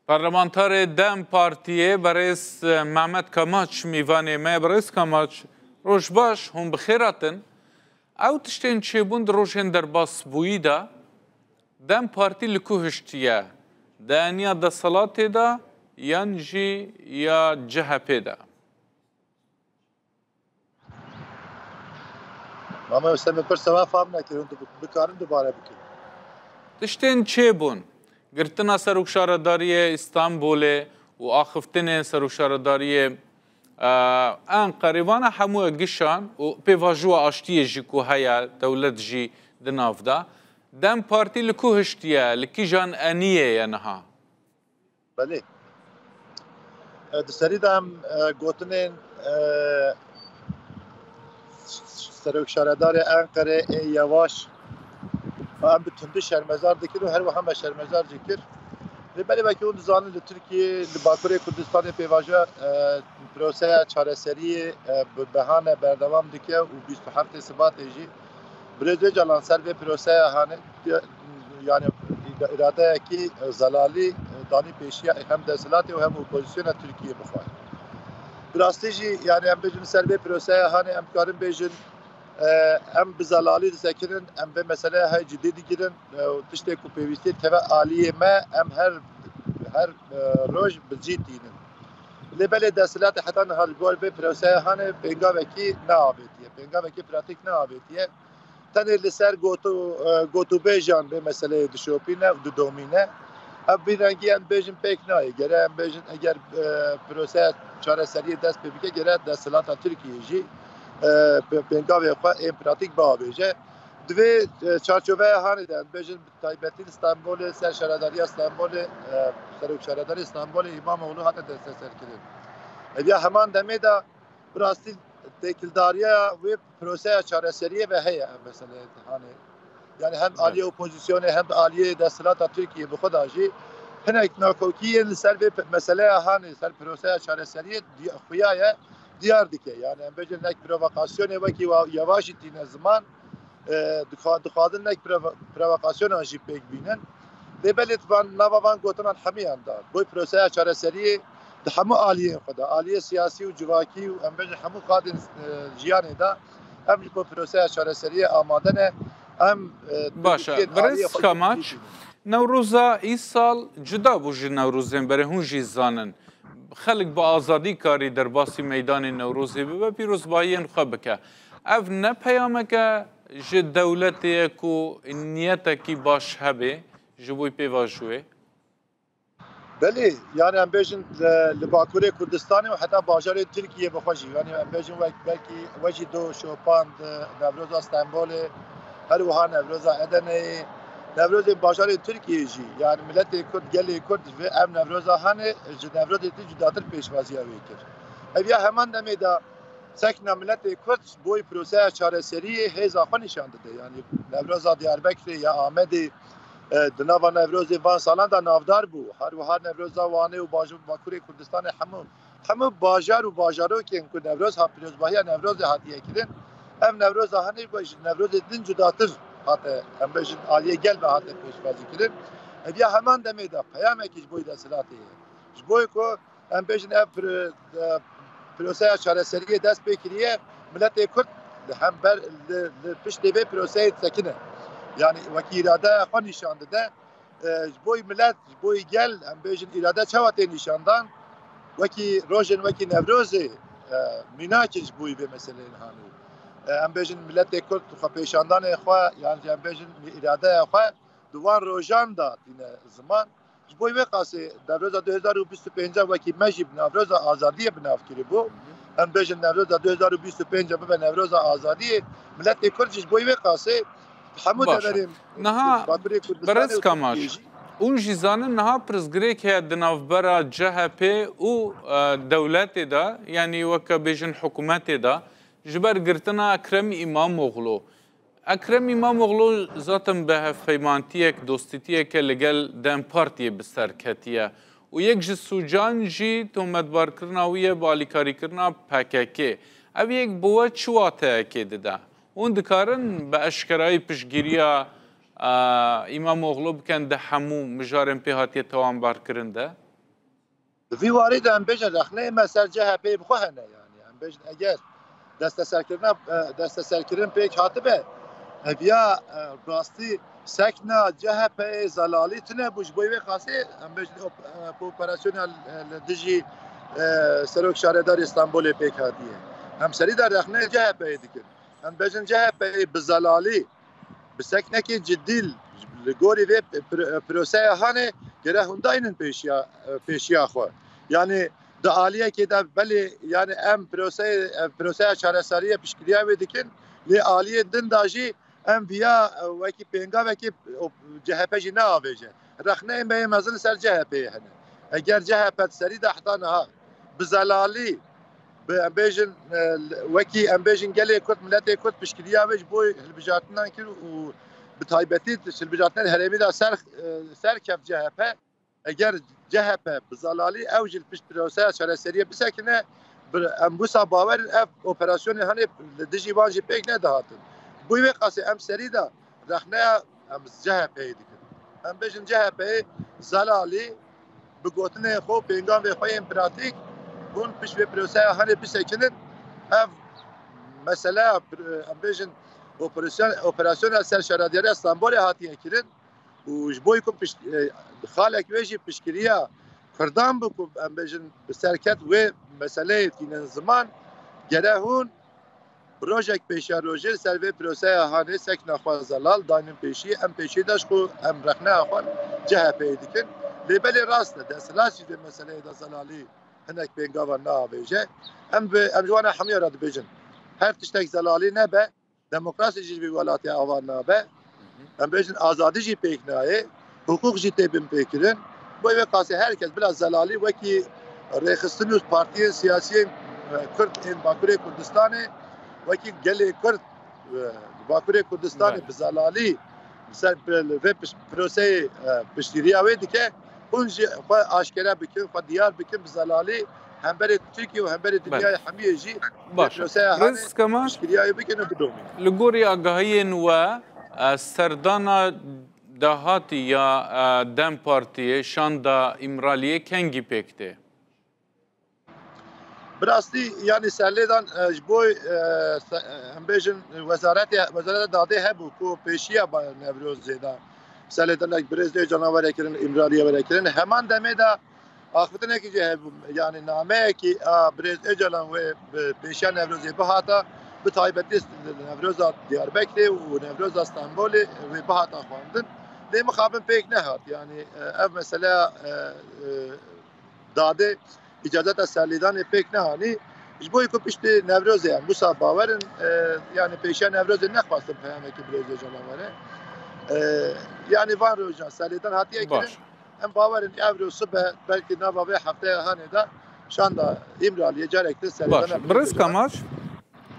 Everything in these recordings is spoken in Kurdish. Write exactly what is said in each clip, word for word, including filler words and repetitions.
Parlamenterê DEM Partiyê berêz Mehmet Kamaç mîvanê me. Berêz Kamaç, roj baş, hûn bi xêr hatin. Ew tiştên çêbûn di rojên derbasbûyî de, DEM Partî li ku hiştiye? Di eniya desthilatê de yan jî ya CHPê de? Mama, se min pirsa we fam nekir, hûn bikarin dubare bikin. Tiştên çêbûn, girtina Serokşaredariyê Îstanbulê û axiftinên Serokşaredariyê, e, Enqerê, vana hemû gişan û pêvajoya aştiyê jî ku heye, dewlet jî di nav de. DEM Partî li ku hiştiye, li kîjan eniyê ye niha? Belê. E, di serî de em, e, gotinên, e, Serok Şaredarê Enqerê ê Yevaş, em bi tundî şermezar dikir û her wiha me şermezar jî kir. Lê belê wekî hûn dizanin li Tirkiyê, li Bakurê Kurdistanê pêvajoya, e, proseya çareseriyê, e, bi behane berdewam dike û bîst û heftê Sibatê jî Birêz Ocalan ser vê proseya hane, yani îradeyekî zelalî danî pêşiya hem desthilatê û hem opozîsyona Tirkiyê bixwe. Bi rastî jî, yani em bêjin ser vê proseya hane em dikarin bêjin, e, em bi zelalî disekinin, em vê meseleya hay cidî digirin, e, û tiştê ku pêwîstî keve aliyê me, em her, her, e, roj bi cî tînin. Lê belê desthilatê heta niha li gor vê proseya hane pêngavekî neavêtiye, pêngavekî pratîk neavêtiye. Tenê li ser gotu, e, gotûbêjan vê meseleyê dişopîne û didomîne. Ev vî rengî em bêjin pêk nayê. Gere em bêjin eger, e, proseya çareseriyê dest pê bike, gere desthilata Tirkiyê jî, e, pê-, pêngavê xwe ên pratîk biavêje. Di vê, e, çarçoveya hanê de em bêjin bi taybetî li Stenbolê, ser şaredariya Stenbolê, e, serok şaredarê Stenbolê Îmamoğlu hate desteserkirin. Ev ya heman demê de bi rastî têkildariya wê proseya çareseriyê ve heye ev mesele hanê. Yani hem aliyê opozisyonê hem de aliyê desthilata Tirkiyê bi xwe de jî hinek nakokiyên li ser vê pe-, meseleya hanê, ser proseya çareseriyê di-, xuya ye, diyar dike. Yani em bêjin hinek provokasyonê wekî wa-, Yevaş jî tîne ziman, e, dixwa-, dixwazin hinek provo-, provokasyonan jî pêk bînin. Lê belê di van, nava van gotinan hemiyan de, boy proseya çareseriyê di hemû aliyên xwe de, aliyê siyasî û civakî û em bêjin hemû qadên, e, jiyanê de, em ji bo proseya çareseriyê amade ne. Em, e, Baş e. Tirkiyê di aliyê Birêz xwe Kamaç, bînin. Newroza îsal cuda bû ji Newrozên berê, hûn jî zanin. Xelk bi azadî karî derbasî meydanê Newrozê bibe, pîrozbahiyên xwe bike. Ev ne peyamek e ji dewletê ye ku niyetekî baş hebe ji bo pêvajoyê? Belê, yani em bêjin li, li Bakurê Kurdistanê û heta bajarê Tirkiyê bi xwe jî, yani em bêjin wek belkî we jî do şopand, e, Newroza Stenbolê, her wiha Newroza Edeneyê, Newrozên bajarê Tirkiyê jî, yani miletê Kurd, gelê Kurd ji vê ev Newroza hene, ji Newrozê din cudatir pêşwaziya wê kir. Ev ya heman demê de sekna miletê Kurd ji bo proseya çareseriyê hêza xwe nîşan dide. Yani Newroza Diyarbekirê ya Amedê, e, di nava Newrozê van salan de navdar bû. Her wiha Newroza Wanê û bajo-, Bakurê Kurdistanê hemû, hemû bajar û bajarokên ku Newroz ha pîrozbahiya Newrozê hatiye kirin, ev Newroza henê ji Newrozê din cudatir hate, em bêjin aliyê gel ve hate pêşwazî kirin. Ev ya heman demê de peyamekî ji bo desthilatê ye. Ji bo ku em bêjin ev pro-, e, proseya çareseriyê dest pê kiriye, miletê Kurd li hember, li, li piştê vê proseyê disekine. Yani wekî îradeya xwe nîşan dide. E, ji bo milet, ji bo gel, em bêjin îrade çawa tê nîşandan, wekî rojên wekî Newrozê, e, mînak in ji bo vê meseleyê hanê. E, em bêjin miletê Kurd xwe pêşandanê xwe, yan jî em bêjin îradeya xwe di wan rojan de tîne ziman. Ji bo wê qasê Newroza du hezar û bîst û pênc wekî me jî bi Newroza Azadiyê bi nav kirî bû. Em bêjin Newroza du hezar û bîst û pênc bibe Newroza Azadiyê. Miletê Kurd jî ji bo wê qasê hemû Baş e. deverên Niha Bakurê Kurdistanê Berez û Kamaç, Tirkiyê jî. Hûn jî zanin niha pirsgirêk heye di navbera C H P û, e, dewletê de, yanî weke bêjin hikûmetê de, ji ber girtina Ekrem Îmamoğlu. Ekrem Îmamoğlu zaten bi hevpeymantiyek, dostîtiyeke li gel DEM Partiyê bi ser ketiye û yek ji sûcan jî tometbarkirina wî ye bi alîkarîkirina P K K. Ev yek bi we çi wateyekê dide? Hûn dikarin bi eşkerayî piştgiriya, a, Îmamoğlu bikin di hemû mijarên pê hatiye tawanbarkirin de? Di vî warî de em bêjin rexneyê me ser C H P'yê bi xwe hene, yanî em bêjin eger desteserkirina, e, desteserkirin pêk hatibe, eviya, e, rastî sekna C H P'yê zelalî tune bû, ji bo wê qasê em bêjin op-, e, operasyona, e, li dijî, e, Serok Şaredarê Stenbolê pêk hatiye. Em serî de rexneyê C H P'yê dikin. Em bêjin C H P'yê bi zelalî, bi seknekî cidî li gorî vê pro-, proseya hanê gere hûn daynin pêşiya, pêşiya xwe. Yanî di aliyekê de belê, yanî em proseyê, em proseya çareseriyê piştgiriya wê dikin, lê aliyê din de jî em viya, e, wekî pêngavekî, o, C H P jî neavêje. Rexneyên me yê mezin li ser C H P'yê hene. Eger C H P di serî de heta niha bi zelalî, bi, em bêjin, e, wekî em bêjin gelê Kurd, miletê Kurd piştgiriya wê ji bo hilbijartinan kir û bi taybetî hilbijartinên herêmî de ser, e, serkeft C H P. Eger C H P bi zelalî ew jî li pişt proseya çareseriyê bisekine, bi, em wisa bawer in ev operasyonê hanê li dijî wan jî pêk nedihatin. Bo wê qasê em serî de rexneya em ji C H P'yê dikin. Em bêjin C H P'yê zelalî bi gotinên xwe û pêngavên xwe yên pratîk hûn pişt vê proseya hanê bisekinin. Ev meseleya, em bêjin operasyon-, operasyona ser şaredariya Stenbolê hatiye kirin û ji bo ku pişt-, e, xalek wê jî piştgiriya Kurdan bû ku em bêjin bi serket wê meseleyê tînin ziman, gere hûn bi rojek pêşiya rojê li ser vê proseya hanê sekna xwe zelal daynin pêşî, em pêşî de ji xwe em rexneya xwe C H P'yê dikin. Lê belê rast e, desthilat jî vê meseleyê de zelalî hinek pêngava neavêje. Em bi, em ji wana hemiya re dibêjin. Her tiştek zelalî nebe, demokrasî jî ji vî welatê ava nabe. Em bêjin azadî jî pêk nayê, hiqûq jî tê binpêkirin. Bo wê qasê her kes bila zelalî wekî rêxistin û partiyên siyasiyên, e, Kurd ên Bakurê Kurdistanê, wekî gelê Kurd, e, Bakurê Kurdistanê Belê. bi zelalî li ser vê piş-, proseyê, e, piştgiriya wê dike. Hûn jî xwe aşkere bikin, xwe diyar bikin bi zelalî hemberê Tirkiye û hemberê Belê. dinyayê hemiyê jî Baş e. proseya hanê Rêz Kemal, piştgiriya wê bikin û bidomînin. Li gorî agahiyên we, e, serdana dahatî ya, e, DEM Partiyê, şanda Îmraliyê kengî pêk tê? Bi rastî, yanî serlêdan, e, ji bo, e, se-, e, em bêjin, wezaretê, wezareta dadê hebû ku pêşiya ba-, Newrozê de serlêdanek birêz Ocalan were kirin, Îmraliyê were kirin. Heman demê de axiftinekî jî hebû, yanî nameyekî a birêz Ocalan wê bi pêşiya Newrozê bihata, bi taybetî Newroza Diyarbekirê û Newroza Stenbolê wê bihata xwendin. Lê mixabin pêk nehat. Yanî, e, ev meseleya, e, e, dadê îcazeta serlêdanê pêk nehanî. Ji bo ku piştî Newrozê em wisa bawer in, e, yanî pêşiya Newrozê nexwestin peyamekî birêz Ocalan were. E, yanî van rojan serlêdan hatiye Baş. kirin. Em bawer in ev roj sibe belkî nava vê hefteya hanê de şanda Îmraliyê carek din Baş. serlêdana Birêz birêz Ocalan. Kamaç,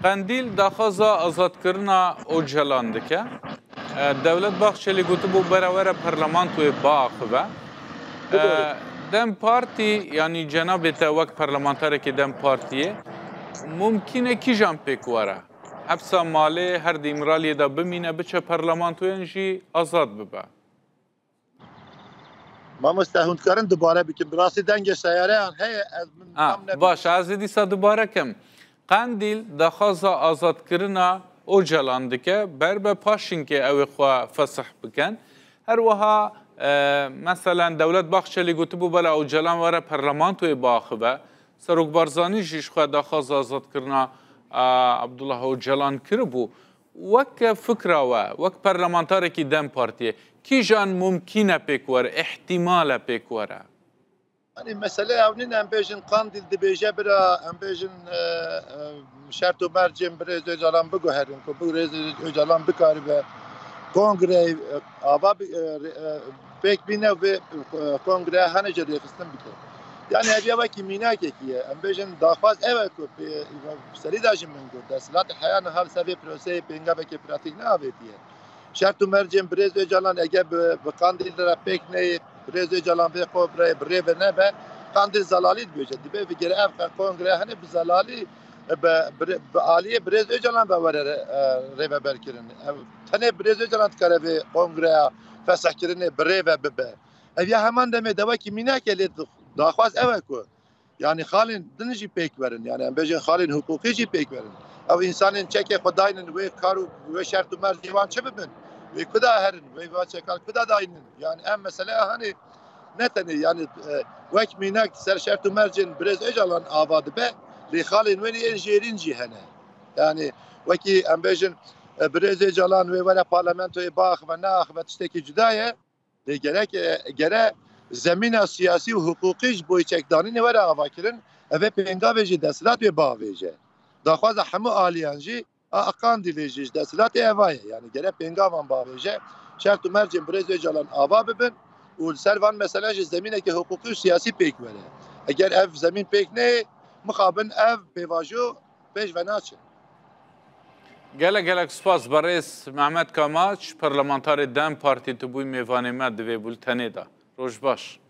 Qendîl daxwaza azadkirina Ocalan dike. E, Dewlet Bahçelî gotibû bera were parlamentoyê biaxive. E, Bidore. DEM Partî, yanî cenabê te wek parlamenterekê DEM Partiyê, mumkîn e kîjan pêk were? Hepsa malê her di Îmraliyê de bimîne, biçe parlamentoyan jî azad bibe. Mamoste, hûn dikarin dubare bikin? Bi rastî dengê seyareyan heye, ez min Ha, tam ne- baş, ez ê dîsa dubare kim. Qendîl daxwaza azadkirina Ocalan dike, ber be paşinkê ew ê xwe fesih bikin. Her wiha, e, meselen, Dewlet Bahçelî gotibû bela Ocalan were parlamentoyê biaxive. Serok Barzanî jî ji xwe daxwaza azadkirina, e, Abdullah Ocalan kiribû. Weke fikra we, wek parlamentarekî DEM Partiyê, kîjan mumkîn e pêk were, îhtîmal e pêk were? Yanî mesele ew nîne, em bêjin Qandîl dibêje bira, em bêjin, e, e, şert û mercên birêz Ocalan biguherin, ku birêz Ocalan bikaribe kongreyê, e, ava bi-, e, re-, e, pêk bîne û vê, e, kongreya hene jî rêxistin bike. Yanî ev ya wekî mînakekî ye. Em bêjin daxwaz ew e ku pê-, serî de jî min got, desthilatê heya niha li ser vê proseyê pêngavekê pratîk neavêtiye. Şert û mercên birêz Ocalan eger bi, bi Qandîl re pêk neyê, birêz Ocalan vê kongreyê bi rê ve nebe, Qandîl zelalî dibêje. Dibe vigere ev kongre hene bi zelalî, bi, bi, bi aliyê birêz Ocalan ve were re-, e, rêveberkirin. Ev tenê birêz Ocalan dikare vê kongreya fesihkirinê bi rê ve bibe. Ev ya heman demê de wekî mînake lê dix-, Daxwaz ew e ku, yani, xalên din jî pêk werin, yani, em bêjin xalên hiqûqî jî pêk werin. Ew însanên çekê xwe daynin wê kar û wê şert û mercê wan çi bibin? Wê kuda herin? Wê va çekan kuda daynin? Yani, em mesele hanê ne tenê, yani, e, wek mînak ser şert û mercên Birêz Ocalan ava dibe, lê xalên wê yên jêrîn jî hene. Yani, wekî em bêjin, e, Birêz Ocalan wê were parlamentoyê biaxive, neaxive, tiştekî cuda ye. Lê gerek, e, gere zemîna siyasî û hiqûqî ji bo çekdanînê were avakirin, ev ê pêngavê jî desthilat wê biavêje. Daxwaza hemû aliyan jî a Qandîlê jî ji desthilatê eva ye. Yani gere pêngavan biavêje, şert û mercên Birêz Ocalan ava bibin û li ser van meselen jî zemîneke hiqûqî û siyasî pêk were. Eger ev zemîn pêk neyê, mixabin ev pêvajo pêş ve naçe. Gelek gelek spas berêz Mehmet Kamaç, parlamentarê DEM Partî, tu bûyî mêvanê me di vê bultenê de. Roj baş.